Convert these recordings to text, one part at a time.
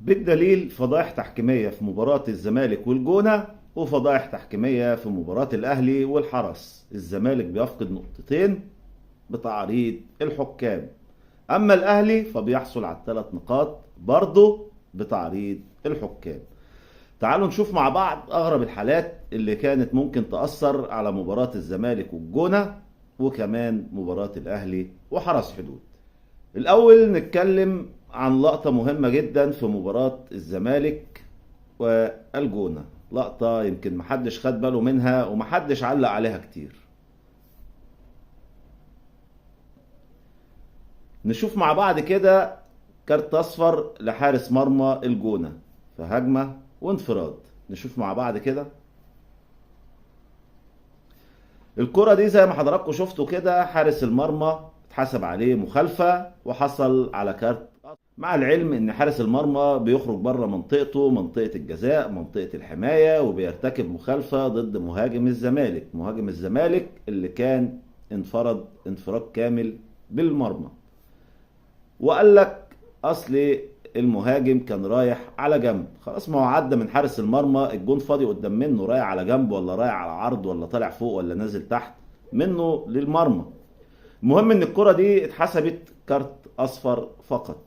بالدليل فضائح تحكيمية في مباراة الزمالك والجونة، وفضائح تحكيمية في مباراة الأهلي والحرس. الزمالك بيفقد نقطتين بتعريض الحكام، أما الأهلي فبيحصل على 3 نقاط برضه بتعريض الحكام. تعالوا نشوف مع بعض أغرب الحالات اللي كانت ممكن تأثر على مباراة الزمالك والجونة، وكمان مباراة الأهلي وحرس حدود. الأول نتكلم عن لقطة مهمة جدا في مباراة الزمالك والجونة، لقطة يمكن محدش خد باله منها ومحدش علق عليها كتير. نشوف مع بعض كده كارت أصفر لحارس مرمى الجونة في هجمة وانفراد. نشوف مع بعض كده الكرة دي زي ما حضراتكم شفتوا كده، حارس المرمى اتحسب عليه مخالفة وحصل على كارت، مع العلم ان حارس المرمى بيخرج بره منطقته، منطقة الجزاء، منطقة الحماية، وبيرتكب مخالفة ضد مهاجم الزمالك، مهاجم الزمالك اللي كان انفرد انفراد كامل بالمرمى. وقال لك اصل المهاجم كان رايح على جنب، خلاص ما هو عدى من حارس المرمى، الجون فاضي قدام منه، رايح على جنب ولا رايح على عرض ولا طالع فوق ولا نازل تحت منه للمرمى. المهم ان الكرة دي اتحسبت كارت اصفر فقط.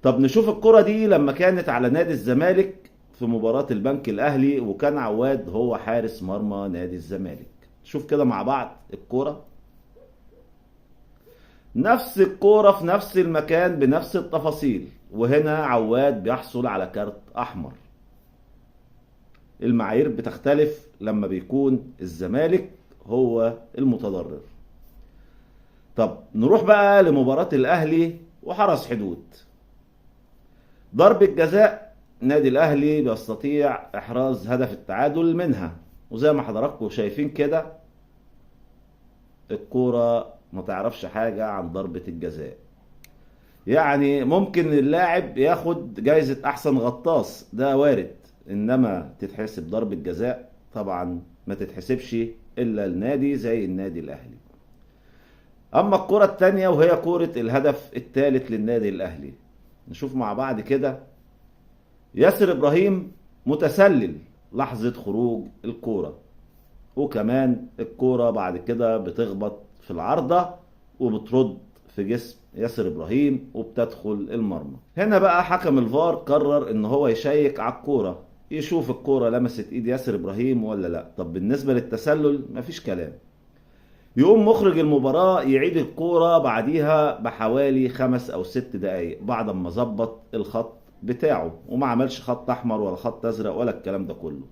طب نشوف الكرة دي لما كانت على نادي الزمالك في مباراة البنك الاهلي، وكان عواد هو حارس مرمى نادي الزمالك. شوف كده مع بعض الكرة، نفس الكورة في نفس المكان بنفس التفاصيل، وهنا عواد بيحصل على كارت أحمر. المعايير بتختلف لما بيكون الزمالك هو المتضرر. طب نروح بقى لمباراة الأهلي وحرس حدود. ضربة جزاء نادي الأهلي بيستطيع إحراز هدف التعادل منها، وزي ما حضراتكم شايفين كده الكورة ما تعرفش حاجة عن ضربة الجزاء. يعني ممكن اللاعب ياخد جايزة أحسن غطاس، ده وارد، إنما تتحسب ضربة جزاء طبعا ما تتحسبش إلا النادي زي النادي الأهلي. أما الكرة التانية وهي كرة الهدف الثالث للنادي الأهلي، نشوف مع بعض كده ياسر إبراهيم متسلل لحظة خروج الكورة، وكمان الكورة بعد كده بتخبط في العارضة وبترد في جسم ياسر إبراهيم وبتدخل المرمى. هنا بقى حكم الفار قرر إن هو يشيك على الكورة، يشوف الكورة لمست إيد ياسر إبراهيم ولا لا. طب بالنسبة للتسلل مفيش كلام، يقوم مخرج المباراة يعيد الكورة بعديها بحوالي 5 أو 6 دقايق بعد ما ظبط الخط بتاعه وما عملش خط أحمر ولا خط أزرق ولا الكلام ده كله.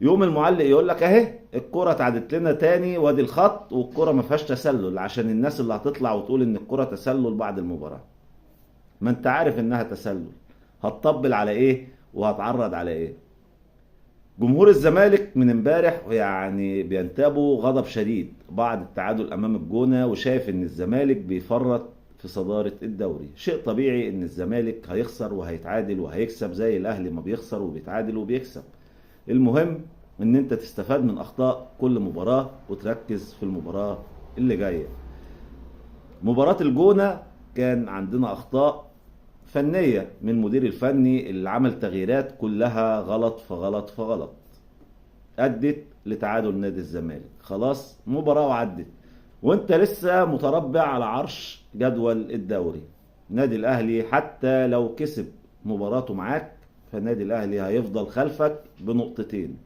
يقوم المعلق يقول لك اهي الكرة اتعادت لنا تاني وادي الخط، والكرة ما فيهاش تسلل، عشان الناس اللي هتطلع وتقول ان الكرة تسلل بعد المباراة. ما انت عارف انها تسلل، هتطبل على ايه وهتعرض على ايه؟ جمهور الزمالك من امبارح يعني بينتابوا غضب شديد بعد التعادل امام الجونة، وشايف ان الزمالك بيفرط في صدارة الدوري. شيء طبيعي ان الزمالك هيخسر وهيتعادل وهيكسب زي الاهلي ما بيخسر وبيتعادل وبيكسب. المهم ان انت تستفاد من اخطاء كل مباراة وتركز في المباراة اللي جاية. مباراة الجونة كان عندنا اخطاء فنية من المدير الفني اللي عمل تغييرات كلها غلط فغلط فغلط، ادت لتعادل نادي الزمالك. خلاص مباراة وعدت وانت لسه متربع على عرش جدول الدوري. نادي الاهلي حتى لو كسب مباراته معاك فالنادي الاهلي هيفضل خلفك بنقطتين،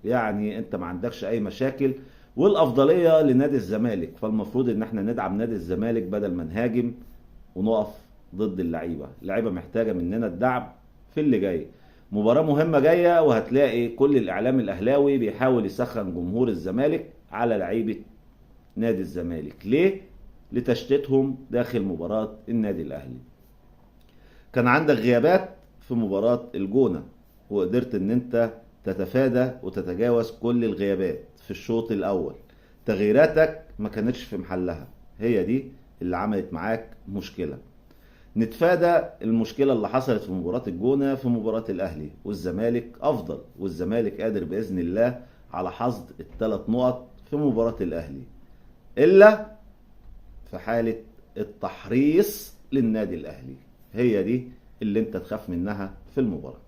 يعني انت ما عندكش اي مشاكل والافضليه لنادي الزمالك. فالمفروض ان احنا ندعم نادي الزمالك بدل ما نهاجم ونقف ضد اللعيبه. اللعيبه محتاجه مننا الدعم في اللي جاي. مباراه مهمه جايه، وهتلاقي كل الاعلام الاهلاوي بيحاول يسخن جمهور الزمالك على لعيبه نادي الزمالك. ليه؟ لتشتيتهم داخل مباراه النادي الاهلي. كان عندك غيابات في مباراة الجونة وقدرت ان انت تتفادى وتتجاوز كل الغيابات في الشوط الاول. تغييراتك ما كانتش في محلها، هي دي اللي عملت معاك مشكلة. نتفادى المشكلة اللي حصلت في مباراة الجونة في مباراة الاهلي، والزمالك افضل، والزمالك قادر باذن الله على حصد 3 نقط في مباراة الاهلي، الا في حالة التحريص للنادي الاهلي. هي دي اللي انت تخاف منها في المباراة.